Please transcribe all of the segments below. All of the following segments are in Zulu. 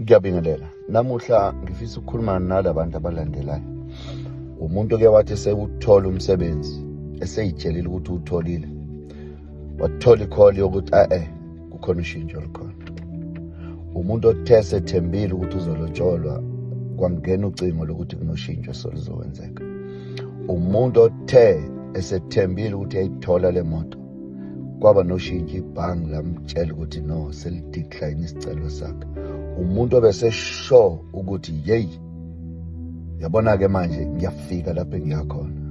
Ngiyabingelela. Namuhla ngifisa ukukhuluma nalabantu abalandelayo. Umuntu oke wathi sewuthola umsebenzi, eseyitshelile ukuthi uwutholile. Wathola i-call yokuthi eh kukhona ushintsho olukhona. Umuntu othe sethembile ukuthi uzolotsholwa kwangena ucingo lokuthi kunoshintsho soluzokwenzeka. Umuntu othe esethembile ukuthi uyayithola le moto kwaba noshintsho ibhangi lamtshela ukuthi no selidecline isicelo sakhe. Umuntu obese sure ukuthi yeyi yabona-ke manje ngiyafika lapho engiyakhona,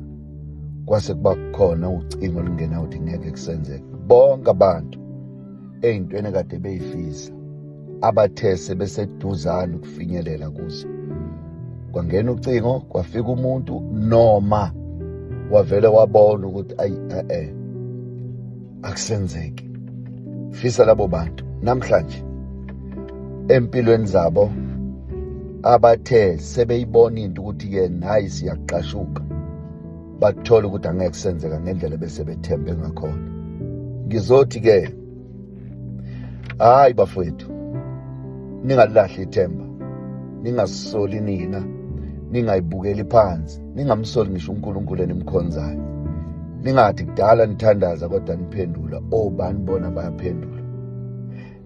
kwase kuba khona ucingo olungena ukuthi ngeke kusenzeke. Bonke abantu ey'ntweni ekade beyifisa abathe sebeseduzane ukufinyelela kuzo, kwangena ucingo, kwafika umuntu noma wavele wabona ukuthi ayi eh akusenzeki. Fisa labo bantu namhlanje empilweni zabo abathe sebeyibona into ukuthi ke nayi siyaqashuka, bathola ukuthi angeke kusenzeka ngendlela bese bethembe ngakhona. Ngizothi ke hayi bafowethu, ningalahli ithemba, ningasoli nina, ningayibukeli phansi, ningamsoli ngisho uNkulunkulu enimkhonzayo. Ningathi kudala nithandaza kodwa niphendula, obani bona bayaphendula.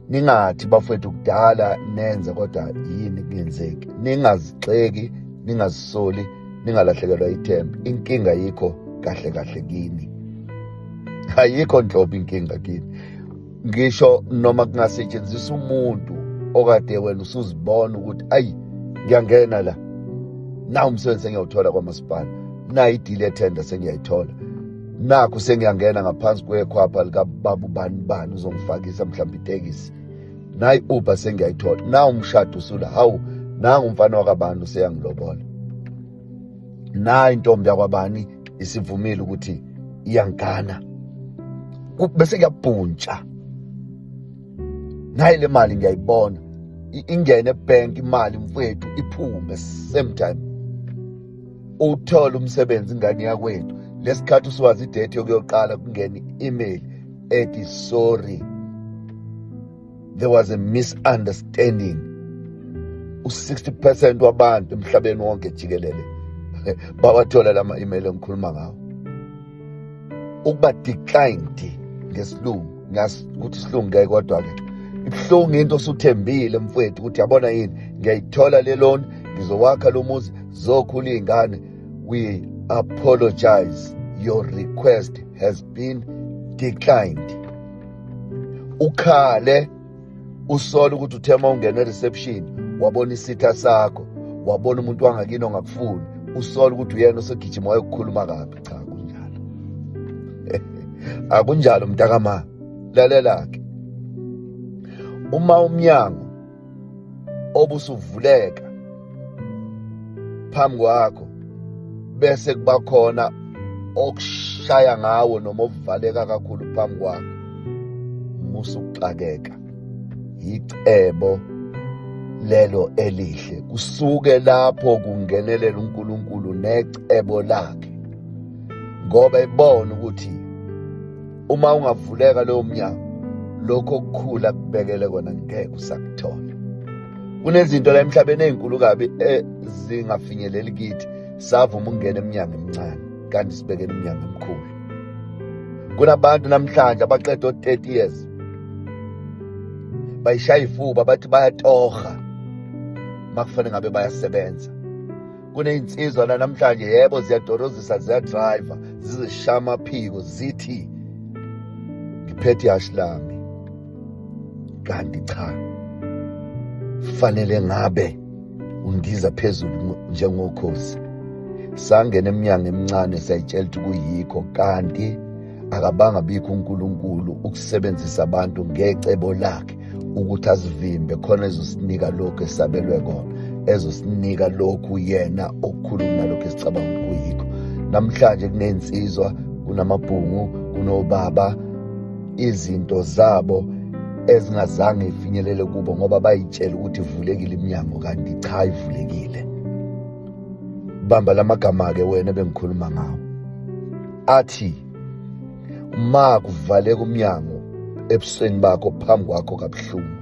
Ningathi bafowethu kudala nenza kodwa yini kungenzeki. Ningazixeki, ningazisoli, ningalahlekelwa ithemba. Inkinga yikho kahle kahle kini, ayikho nhlobo inkinga kini. Ngisho noma kungasetshenziswa umuntu okade wena usuzibona ukuthi ayi ngiyangena la, nawu umsebenzi sengiyawuthola kwamasipala, nayi idili ethenda sengiyayithola, nakhu sengiyangena ngaphansi kwekhwapha likababa ubani bani uzongifakisa mhlawumbe itekisi, nayi Uber sengiyayithola, nawu umshado usula, hawu nangu umfana wakabani useyangilobola, nayi intombi yakwabani isivumile ukuthi iyangana, bese kuyabhuntsha, nayi le mali ngiyayibona ingene ebank imali mfowethu iphume same time. Uthola umsebenzi ingane yakwethu, lesikhathi usuwazi idate yokuyoqala, kungena i-email ethi sorry there was a misunderstanding. U-60% wabantu emhlabeni wonke jikelele bawathola lama email engikhuluma ngawo. Ukuba declined ngesilungu, ngazi ukuthi isilungu ngeke, kodwa ke ibuhlungu into osuthembile mfowethu ukuthi yabona yini ngiyayithola le loan, ngizowakha lo muzi, zokhula iy'ngane. We apologize, your request has been declined. Ukhale usola ukuthi uthe uma ungena e-reception wabona isitha sakho, wabona umuntu wangakini ongakufuni, usola ukuthi uyena osegijima wayokukhuluma kabi. Cha, kunjalo akunjalo mntakama. Lalela-ke, uma umnyango obusuvuleka phambi kwakho bese kuba khona okushaya ngawo noma okuvaleka kakhulu phambi kwakho, musa ukuxakeka. Icebo lelo elihle kusuke lapho kungenelela uNkulunkulu necebo lakhe, ngoba ebona ukuthi uma ungavuleka lowo mnyango, lokho okukhula kubekele kona ngeke usakuthola. Kunezinto la emhlabeni ezinkulu kabi ezingafinyeleli kithi, savuma ukungena eminyango emincane kanti sibekele iminyango emikhulu. Kunabantu namhlanje abaqeda o-30 years bayishaya ifuba bathi bayatoha, makufanele ngabe bayasebenza. Kunezinsizwa la namhlanje, yebo ziyadorozisa, ziyadriver, zizishaya amaphiko zithi ngiphethe ihashi lami, kanti cha, fanele ngabe undiza phezulu njengokhozi. Sangena eminyango emincane sayitshela ukuthi kuyikho, kanti akabanga bikho uNkulunkulu ukusebenzisa abantu ngecebo lakhe ukuthi asivimbe khona ezosinika lokhu esabelwe kona, ezosinika lokhu yena okukhulu kunalokhu esicabanga ukuthi kuyikho. Namhlanje kuney'nsizwa, kunamabhungu, kunobaba, izinto zabo ezingazange ifinyelele kubo ngoba bayitshela ukuthi ivulekile iminyango, kanti cha, ivulekile. Bamba lamagama-ke wena bengikhuluma ngawo, athi ma kuvaleka umnyango ebusweni bakho phambi kwakho kabuhlungu,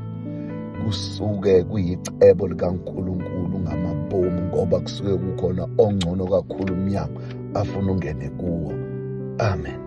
Kusuke kuyicebo likaNkulunkulu ngamabomu, ngoba kusuke kukhona ongcono kakhulu umnyango afuna ungene kuwo. Amen.